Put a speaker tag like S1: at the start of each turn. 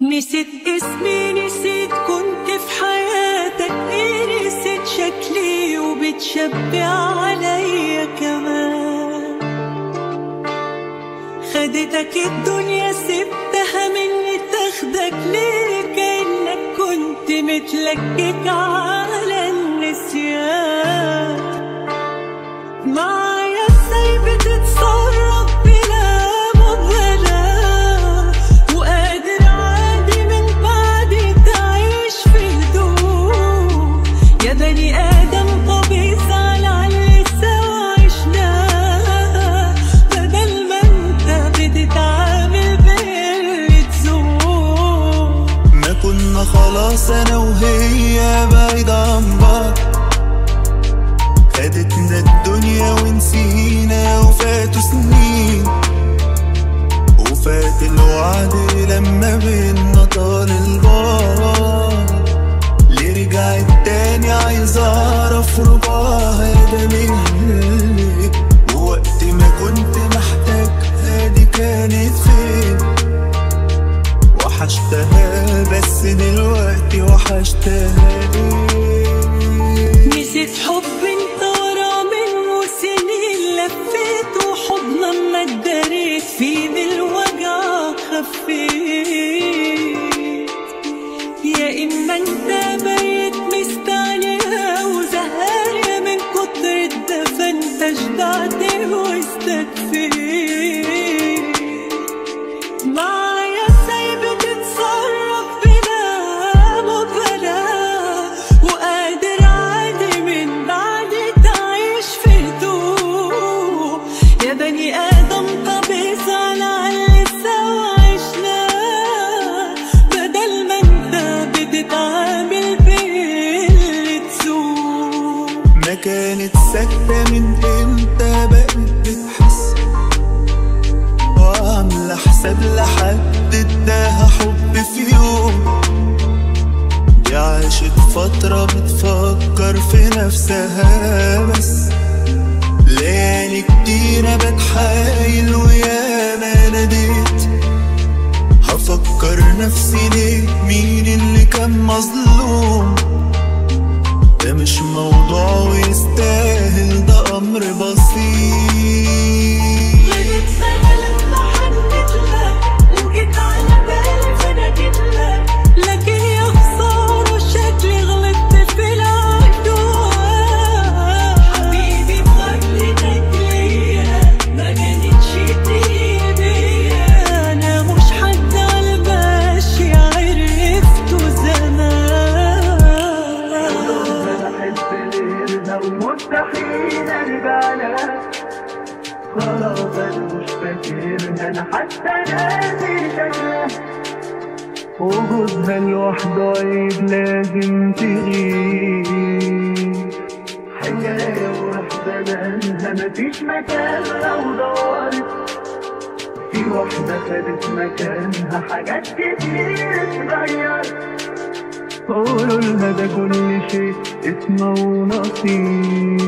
S1: نسيت اسمي، نسيت كنت في حياتك ايه، نسيت شكلي وبتشبع عليا كمان. خدتك الدنيا سبتها مني تاخدك ليه، كأنك كنت متلكك على النسيان. معايا ازاي بتتصرف بلا مبالاة، وقادر عادي من بعدي تعيش في هدوء. يا بني آدم طب ازعل على اللي سوا عشناه، بدل ما انت بتتعامل باللي تزور.
S2: ما كنا خلاص انا وهي بعيد عن بعض، خدتنا الدنيا ونسينا وفاتوا سنين، وفات الوعد لما بينا طال البعد. ليه رجعت تاني عايز اعرف ربعها ده مني، ووقت ما كنت محتاجها دي كانت فين؟ وحشتها بس دلوقتي وحشتها ليه؟
S1: نسيت حب انت ورا منه سنين، لفيت وحضنا ما اتداريت فيه بالوجع خفيت. يا اما انت بقيت مستعليها وزهقانة من كتر الدفا، انت شبعت واستكفيت. معايا ازاي بتتصرف بلا مبالاة، وقادر عادي من بعدي تعيش في هدوء. يا بني آدم طب ازعل على اللي سوا عشناه، بدل ما انت بتتعامل باللي تسوق.
S2: ما كانت ساكتة من امتى بقت بتحس، وعاملة حساب لحد اداها حب في يوم. دي عاشت فترة بتفكر في نفسها بس، ليالي كتيرة بتحايل وياما ناديت. هفكر نفسي ليه مين اللي كان مظلوم، ده مش موضوع ويستاهل، ده أمر بسيط.
S1: غلطت غلط ما حنيت لك، وجيت على بالي فانا جيت لك، لكن يا خسارة شكلي غلطت في العدوان. حبيبي مغلطك ليا ما كانتش تيجي بيا، انا مش حد على المشي عرفته زمان.
S3: انا بحب غيرها ومستحيل ارجع لها، خلاص انا مش فاكرها، انا حتى ناسي شكلها. وجودها لوحده عيب لازم تغيب، حكاية وراح زمانها مفيش مكان لو دورت، في واحدة خدت مكانها حاجات كتير اتغيرت. قولوا لها ده كل شيء اسمه ونصيب.